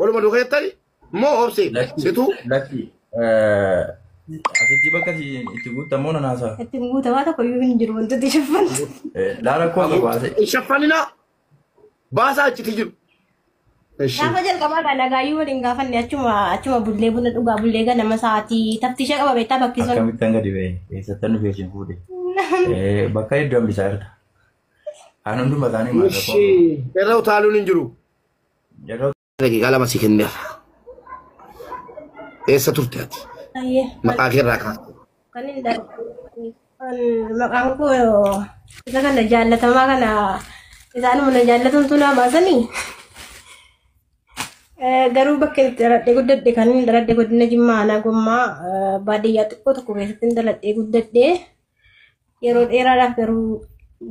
Waluma duukaa jettani moo obse Lakki situ lakki asitti bakka itti guuttamoo nan haasa'a. Ittiin guutamaa tokko iyyuu hin jiru wantoota shaffantu. Laala koo qabu haasa'e. Hin shaffaninaa baasaa achitti jiru. Ishi. Gaafa jalqabaa kana nagaayyuu waliin gaafanne achuma achuma bullee buna dhugaa bullee ganama sa'aatii taftiisha qaba beektaa bakki sun. Akkamittan gadi ba'e eessattan dhufee isin fuudhe. Bakka hedduu hambisaa jirta. Kan hunduma isaanii maal rakkoo Ishi. Irra utaaluun hin jiru. Yeroo Daqiiqaa 2 si kenneera. Eessa turte ati? Ayyee. Maqaa kee irraa kaasa. Kan hin maqaan koo isa kana jaallatamaa kana isaanuma na jaallatamtu naa baasanii. Garuu bakka itti dhaladhee guddadhe kan hin dhaladhe godina Jimmaa aanaa Gommaa baadiyyaa xiqqoo tokko keessatti hin dhaladhee guddadhe. Yeroo dheeraadhaaf garuu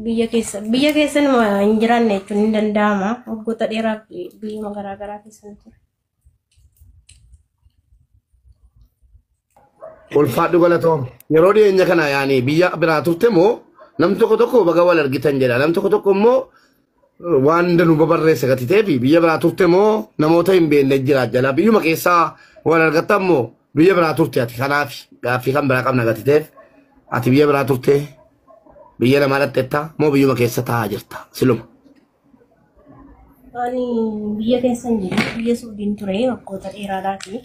biyya keessa biyya keessa numa hin jiraanne jechuun hin danda'ama. Waggoota dheeraaf biyyuma garaa garaa keessa ture. Ulfaadhu galatoom. Yeroo dhiyeenya kana yaani biyya biraa turte moo namni tokko tokko baga wal argitan jedha. Namni tokko tokko immoo waan danuu babarreessa gati ta'eef biyya biraa turte moo namoota hin beekne jira jala. Biyyuma keessaa wal argattan moo biyya biraa turte ati kanaaf gaaffii kan biraa qabna gati ta'eef ati biyya biraa turte biyya namaa dhaqxetta moo biyyuma keessa taa'aa jirta siluma. Ani biyya keessa hin jiru. Biyya Suudiin ture waggoota dheeraadhaafi.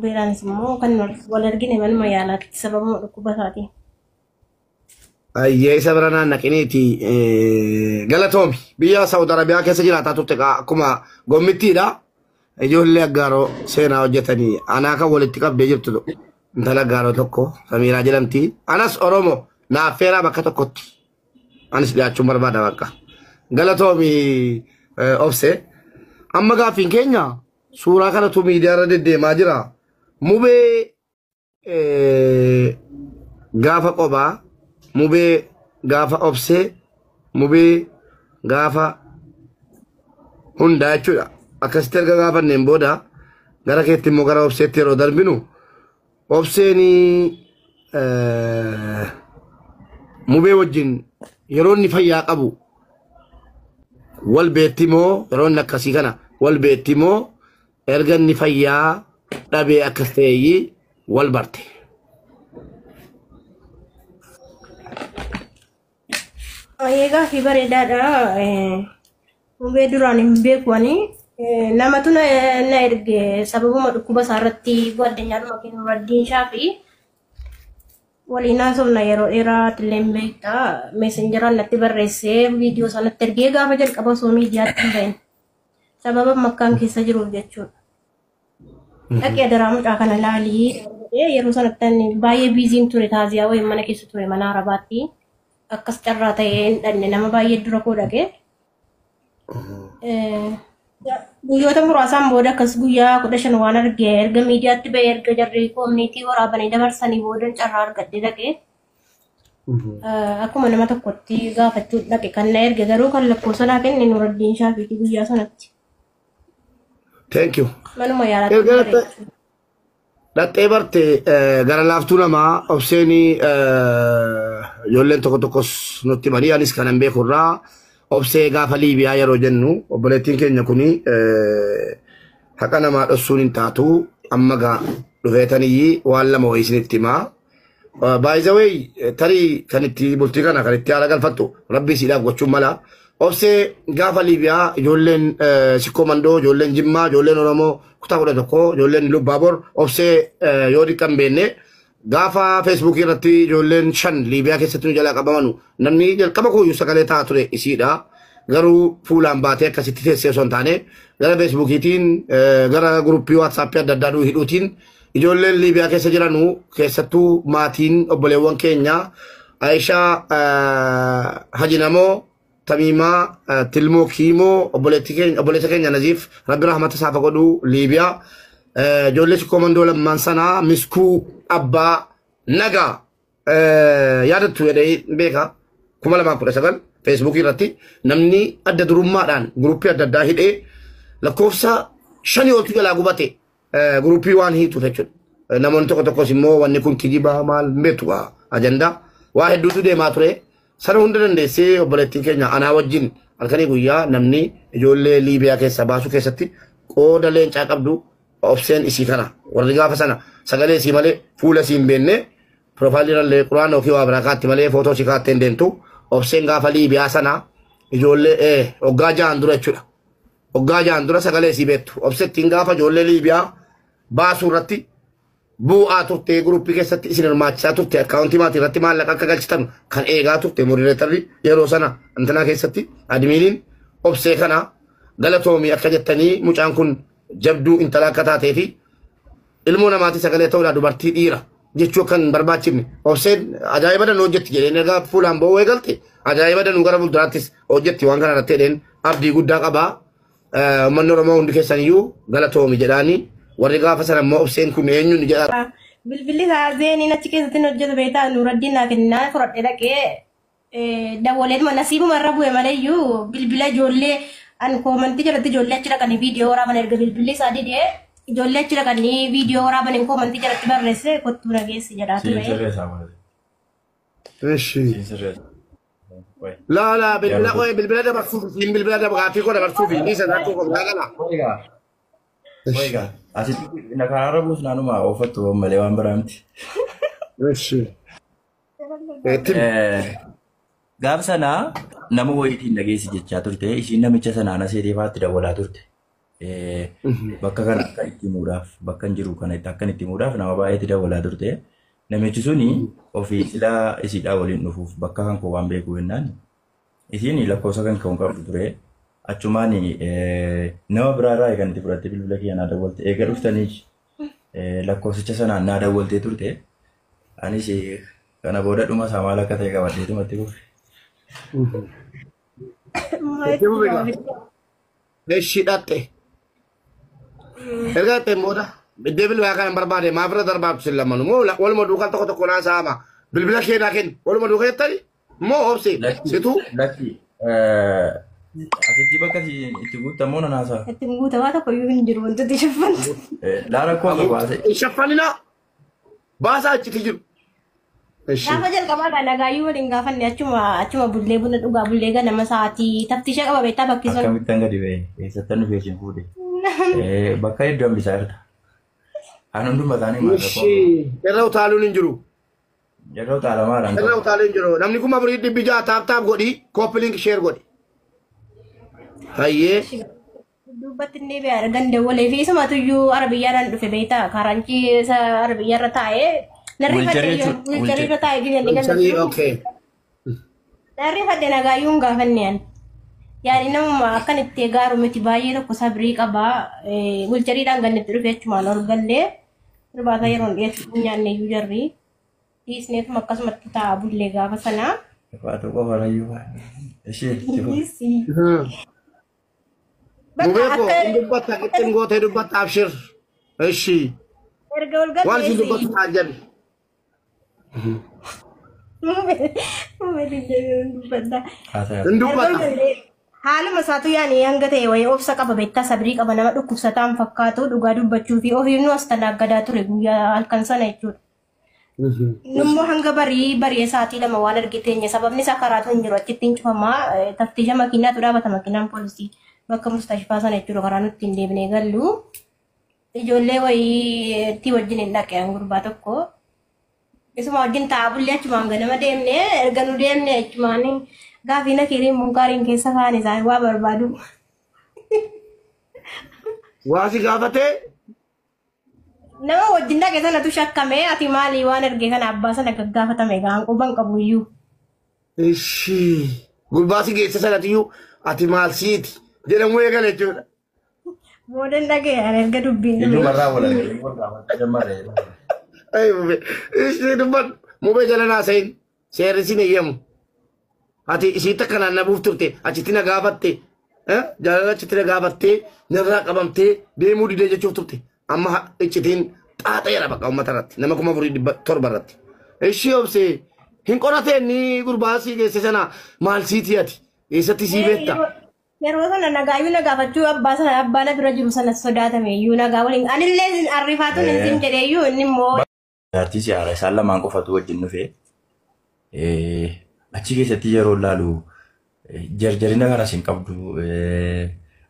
Beeraanis immoo kan wal argine manuma yaalaatti sababuma dhukkuba isaatiin. Ayyee isa bira naannaqiniiti galatoomi. Biyya Saawud Arabiyaa keessa jiraataa turte akkuma gommittiidha. Ijoollee aggaaroo seenaa hojjetanii anaa kan walitti qabdee jirtu intala aggaaroo tokko Samiiraa jedhamti. Anas Oromoo naaffeeraa bakka tokkotti. Anis dhiyaachuun barbaada bakka. Galatoomi obse. Amma gaaffiin keenya suuraa kanatu miidiyaa irra deddeemaa jira. Mubee gaafa qobaa, mubee gaafa obsee, mubee gaafa hundaa jechuudha. Akkasitti erga gaafanneen booda gara keetti immoo gara obseetti yeroo darbinu obseen mubee wajjin yeroo inni fayyaa qabu wal beetti moo yeroo inni akkasii kana wal beetti moo erga inni fayyaa dhabee akkas ta'eeyyii wal barte. Ayyee gaaffii bareedaadha. Mubee duraan hin beeku ani. Namatu na erge sababuma dhukkuba isaa irratti guaddinyaadhuma keenya Nuraddiin Shaafii waliin haasofna yeroo dheeraatti illee hin beekta. Meesenjeraan natti barreessee viidiyoo sanatti ergee gaafa jalqaba osoo miidiyaatti hin bahin. Sababa makkaan keessa jiruuf jechuudha. Dhaqee adaraa mucaa kana laalii yeroo sanatti ani baay'ee biiziin ture taaziyaa wayii mana keessa ture mana arabaatti. Akkas carraa ta'ee hin dhanne nama baay'ee dura koo dhaqee. Guyyoota muraasaan booda akkas guyyaa 15 waan arge erga miidiyaatti ba'ee erga jarri koominiitii waraabanii dabarsanii booda carraa argadhe dhaqee. Akkuma nama tokkotti gaafachuu dhaqe kan na erge garuu kan lakkoofsa naa kenne Nuraddiin Shaafiiti guyyaa sanatti. Thank you. Manuma yaalaatti Erga bare. Dhaxxee barte gara laaftuu namaa obseenii ijoolleen tokko tokkos nutti himanii anis kanan beeku irraa obsee gaafa Liibiyaa yeroo jennu obboleettiin keenya kuni haqa namaa dhossuun hin taatu amma gaa dhufeetaniyyii waan lama wayii isinitti himaa. By the way, tarii kan itti bultii kana kan itti haala galfattu rabbii siidhaaf gochuun mala. Obsee gaafa Liibiyaa ijoolleen Sikkoo Mandoo, ijoolleen Jimmaa, ijoolleen Oromoo kutaa 11, ijoolleen Lubbaabor obsee yoo dhiqqan beenne gaafa Feesbuukii irratti ijoolleen 5 Liibiyaa keessatti nu jalaa qabamanu namni jalqaba kooyyuu sagalee ta'a ture isiidha. Garuu fuulaan baatee akkasitti teessee osoo hin taane gara Feesbuukiitiin gara guruppii Waatsaappii adda addaa nu hidhuutiin ijoolleen Liibiyaa keessa jiranu keessattuu maatiin obboleewwan keenya Aayishaa Hajinamoo Tamiimaa Tilmoo Kiimoo obboleessa keenya Naziif Rabbi rahmata isaaf haa godhu Liibiyaa ijoollee Sikkoo Mandoo lammaan sanaa Miskuu Abbaa Nagaa yaadattu jedhee beeka 2019 Feesbuukii irratti namni adda durummaadhaan guruppii adda addaa hidhee lakkoofsa 5 oltu jalaa gubate guruppii waan hiituuf jechuudha. Namoonni tokko tokkos immoo wanni kun kijibaa maal hin beektu ajandaa waa hedduutu deemaa ture. Sana hunda dandeessee obboleettiin keenya anaa wajjin Halkanii guyyaa namni ijoollee Liibiyaa keessaa baasuu keessatti qooda leencaa qabdu obseen isii kana. Warri gaafa sana sagalee isii malee fuula isii hin beekne, profile irrallee quraana ofii waa biraa kaatti malee footoo isii kaattee hin deemtu. Obseen gaafa Liibiyaa sana ijoollee hoggaa 6n dura jechuudha. Hoggaa 6n dura sagalee isii beektu. Obsettiin gaafa ijoollee Liibiyaa baasuu irratti bu'aa turte, groupii keessatti isin hirmaachisaa turte, accountii maatii irratti maallaqa akka galchitan kan eegaa turte, moderatorri yeroo sana antanaa keessatti adminiin obsee kana galatoomii akka jettanii, mucaan kun jabduu intala akka taatee fi ilmoo namaati sagalee ta'uudhaa dubartii dhiira jechuu akka hin barbaachifne, obseen ajaa'iba danuu hojjetti jedheen. Ergaa fuulaan ba'uu eegalte ajaa'iba danuu gara fuulduraattis hojjetti waan kana irratti jedheen abdii guddaa qabaa. Uummanni Oromoo hundi keessaniyyuu galatoomi jedhaanii, warri gaafa sana immoo obseen kun eenyuun jedha. Bilbilli isaa zeeniin achi keessatti hin hojjetu beektaa, Nuuraddiin naa kennaa fudhadhe dhaqee dawwaleetuma nasiibuma irra bu'e maleeyyuu bilbila ijoollee an commentii jalatti ijoollee achi dhaqanii viidiyoo waraaban, erga bilbilli isaa didee ijoollee achi dhaqanii viidiyoo waraaban commentii jalatti barreesse, kottuu nageessi jedhaa Siin ture. sirreessaa malee. Eshi. Siin sirreessa. Wai. Laa laa, bilbila koo bilbila dabarsuuf siin bilbila gaaffii koo dabarsuuf dhiisa rakkoo koo biraa gala. Waigaa. Waigaa. Asitti na karaarra buusnaanuma oofattu malee waan biraa miti. Eshi. Itti. Gaaf sanaa nama wayiitiin dhageessi jechaa turte, ishiin namicha sanaan aseetee faatti dawwalaa turte. Bakka kana akka itti himuudhaaf, bakka hin jiru kana akka itti himuudhaaf nama baay'eetti dawwalaa turte. Namichi suni ofii silaa isiidhaa waliin dhufuuf bakka kan koo waan beeku jennaan isiin lakkoofsa kan koo qabdu ture. Achumaan nama biraarraa kan itti fudhattee bilbila kiyya naa dawwalte. Eega dhuftanii lakkoofsicha sanaan naa dawwaltee turte. Anis kana booda dhuma isaa maal akka ta'e qabadheetumatti kufe. Itti fufi. Eshi dhatte. Erga dhaqxeen booda iddoo bilbilaa kana hin barbaade maaf irra darbaatu sin lamanu moo waluma duukaa tokko tokko naa saama bilbila kee naa kenni waluma duukaa jettani moo obsi Lakki situ. Lakki, asitti bakka itti guuttamoo nan haasa'a. Ittiin guutamaa tokko iyyuu hin jiru wantoota shaffantu. Laara koo qabu haasa'e. Hin shaffaninaa, baasaa achitti jiru. Eshi. Gaafa jalqabaa kan nagaayyuu waliin gaafanne, achuma bullee buna dhugaa bullee ganama sa'aatii taftiisha qaba beektaa bakki sun. Akkamittan gadi ba'e, eessattan dhufee isin fuudhe. Bakka hedduu hambisaa jirta. Kan hunduma isaanii maallaqa Eshi, irra utaaluun hin jiru. Yeroo xaalamaadhaan Irra qabu. utaaluun hin jiru. Namni 4600 tap tap godhi, copy link, share godhi. Hayyee. Dubbatti inni biyya ganda walee fi isumatuyyuu arabiyyaadhaan dhufe beektaa, karanchii isa arabiyyaarra taa'ee narri Wheelchairii fadhe jechuudha. wheelchairii irra taa'ee gidanii Sanii ganda okay. narri fadhe nagaayyuu hin gaafanne ani. Yaani namuma akkan itti gaaru miti, baay'ee tokko sabrii qabaa, wheelchairiidhaan gannetti dhufe, achumaan ol gallee irbaata yeroon dhiyeessu nyaanne iyyuu jarri dhiisneetuma akkasumatti taa'aa bullee gaafa sanaa. Faatu qofa rayyuu. Ishee itti fufi. Bakka Mubee koo akka hin dubbatta, qixxin gootee dubbatta, abshir. Eshi. Erga ol Waan isin galleessi. dubbattu taajjabi. Dubbadda. Haasa'a. Hin Erga ol dubbatta. gallee haaluma isaatu yaani hanga ta'e wayii obsa qaba beektaa, sabrii qaba, nama dhukkubsataan fakkaatu dhugaa dubbachuu fi ofiif nu as tanaaggadaa ture guyyaa halkan sana jechuudha. Nummoo hanga barii barii sa'aatii 2 waan argiteenya, sababni isaa karaatu hin jiru, achitti hin cufamaa, taftiisha makiinaatu dhaabata, makiinaan poolisii bakka mustashfaa sana jechuudha, karaa nutti hin deebinee gallu. Ijoollee wayii itti wajjin hin dhaqe gurbaa tokko. Isuma wajjin taa'aa bullee achumaan ganama deemne, erga nu deemne achumaan gaafii nakiriin munkaariin keessa kaan isaan waa barbaadu. Waa si gaafatee. Nama wajjin dhaqe sanatu shakkame, ati maali waan erge kana abbaa sana gaggaafatame gaan quban qabu iyyuu. Ishii. Gurbaa si geesse sanatiyyuu ati maal siiti jedhamu eegale jechuudha. Boodan dhaqe ani erga dubbiin dhume. Ijjumarraa wal arganii wal gaafachuu jammaree. Ay mubee. Ishii dubbadhu. Mubee jala naasayin. Seerri sin eeyyamu. Ati isiitti akkanaan na buuf turte, achitti na gaafatte. Jaalala achitti na gaafattee narraa qabamtee deemuu didee jechuuf turte. Amma iccitiin xaaxeera bakka uummata irratti. Nama 4700 irratti. Ishii obsee, hin qorateen ni gurbaa si geesse sana maal siiti ati? Eessatti sii beekta? Yeroo sana nagaayyuu na gaafachuu abbaa sana, abbaa na bira jiru sana sodaatame iyyuu nagaa waliin. Anillee arrifaatuun hin siin jedhee iyyuu inni immoo. Jaartii siyaara isaan lamaan qofatu wajjin dhufe. Achi keessatti yeroo laalu Jarjarina kanas hin qabdu.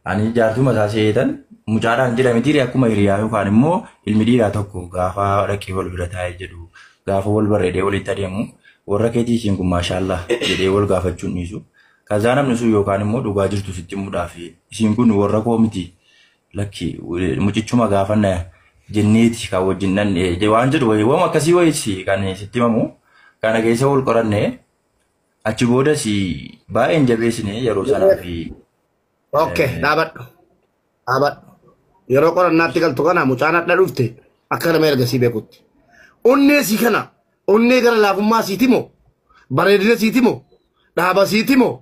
Ani jaartuma isaa seetan mucaadhaan jedhame dhiirri akkuma hiriyaa yookaan immoo ilmi dhiiraa tokko gaafa dhaqee wal bira taa'ee jedhu gaafa wal barreedee walitti adeemu warra keetii ishiin kun maashaallaa jedhee wal gaafachuun dhiisu. Kazaa namni sun yookaan immoo dhugaa jirtu sitti himuudhaaf ishiin kun warra koo miti lakki mucichuma gaafanna jenneeti kan wajjin dhanne waan jedhu wayii waan akkasii wayiis kan sitti himamu kana keessa wal qoranne achi boodas baay'een jabeessine yeroo sanaa fi Okay, dhaabadhu. Dhaabadhu. Yeroo qorannaatti galtu kana mucaan hadha dhufte akka nama ergasii beekutti. Onnee sii kana onnee gara laafummaa siiti moo bareedina siiti moo dhaaba siiti moo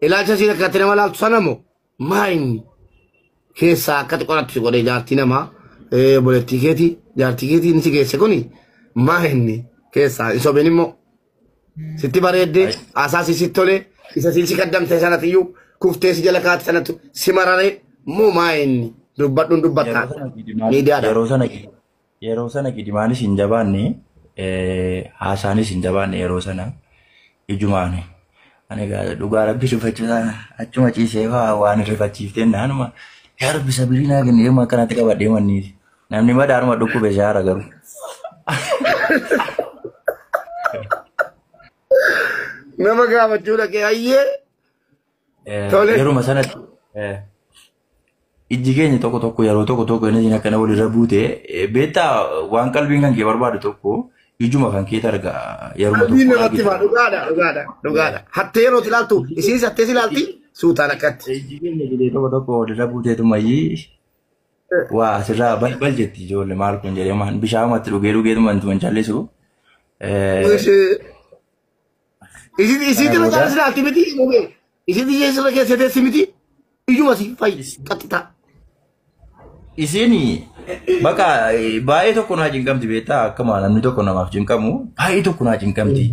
ilaalcha sii akkatti nama laaltu sana moo maa inni keessaa akkatti qorattu si godhee jaartii namaa obboleettii keetii jaartii keetii inni si geesse kuni maa inni keessaa hin sobin immoo sitti bareeddee haasaa si sitti tolee isa si kaddamte sanatiyyuu kuftee si jala kaate sanatu si mararee moo maa inni dubbadhuun dubbattaa miidiyaadha. Yeroo sana gidimaanis hin jabaanne, haasaanis hin jabaanne yeroo sana ijumaan. Ani egaa dhugaa rabbi dubbachuu sana achuma ciisee fa'aa waan rifachiiftee naanuma yaa rabbi sabirii naa kenne yooma akkanatti qabadhee manniiti. Namni madaanuma dhukkube shaara garuu. Nama gaafachuu dhaqee hayyee. Tole. Yeruma sanatti ijji keenya tokko tokko yeroo tokko tokko inni akkana walirra buute beektaa waan qalbiin kan kee barbaadu tokko ijuma kan keetu arga yeruma Qalbiin tokko namatti argita. faa dhugaadha dhugaadha dhugaadha. Hattee yeroo ilaaltu isiis hattee si ilaalti suutaan akkatti. Ijji keenya jedhee tokko tokko walirra buuteetumayyii waa asirraa balbal jetti ijoollee maal kun jedhee maan bishaanumatti dhugee dhugeetuma intuma hin callisu. Isiiti irra caalaa si ilaalti miti mubee. Isiiti ishee sirra keessa teessi miti ijuma si fayyi qaxxitaa. Isiin bakka baay'ee tokko naa cinqamti beektaa akkuma namni tokko namaaf cinqamu baay'ee tokko naa cinqamti.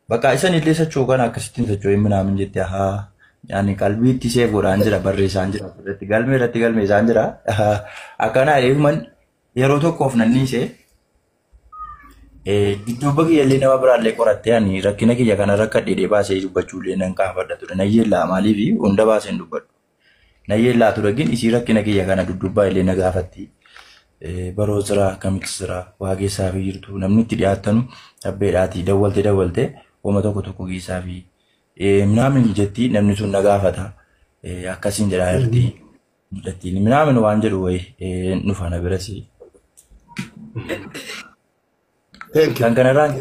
Bakka isan illee socho'u kana akkasittiin socho'ee minaamin jette haa ani qalbiitti seef godhaan jira barreessaan jira irratti galmee irratti galmeessaan jira akkanaa eeguman yeroo tokkoof nanniise dudduuba kiyya illee nama biraallee qorattee ani rakkina kiyya kana rakkadhee baasee dubbachuu illee nan kaafadha ture nan yeellaa maaliif hunda baasee hin dubbadhu. Na yeellaa ture gin isii rakkina kiyya kana duddubbaa illee na gaafatti. Baroo jira akkamitti jira waa keessaa fi jirtu namni itti dhiyaattanu dhabbeedhaati dawwalte dawwalte wama tokko tokko keessaa fi minaamin jetti namni sun na gaafata akkasiin jedhaa jirti. Mul'attiin minaamin waan jedhu wayi nufa na biras. Thank you. Kan kanarraan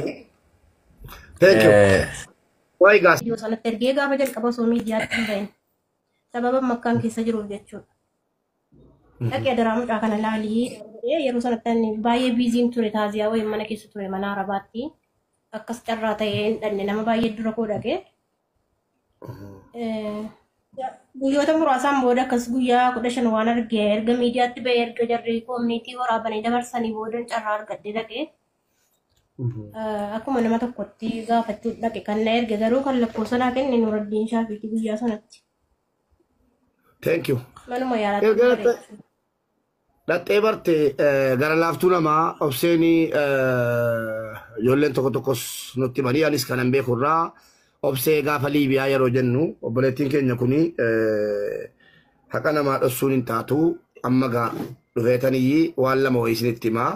Thank you. Wayi gaas. Viidiyoo sanatti ergee gaafa jalqaba osoo miidiyaatti hin bahin. Sababa makkaan keessa jiruuf jechuudha. Dhaqee adaraa mucaa kana laalii yeroo sanatti ani baay'ee biiziin ture taaziyaa wayii mana keessa ture mana arabaatti. Akkas carraa ta'ee hin dhanne nama baay'ee dura koo dhaqee. Guyyoota muraasaan booda akkas guyyaa 15 waan arge erga miidiyaatti bahee erga jarri koominiitii waraabanii dabarsanii booda carraa argadhe dhaqee. Akkuma nama tokkotti gaafachuu dhaqe kan na erge garuu kan lakkoofsa naa kenne Nuraddiin Shaafiiti guyyaa sanatti. Thank you. Manuma yaalaatti Erga bareechu. Dhaxxee barte gara laaftuu namaa obseenii ijoolleen tokko tokkos nutti himanii anis kanan beeku irraa obsee gaafa Liibiyaa yeroo jennu obboleettiin keenya kuni haqa namaa dhossuun hin taatu amma gaa dhufeetaniyyii waan lama wayii isinitti himaa.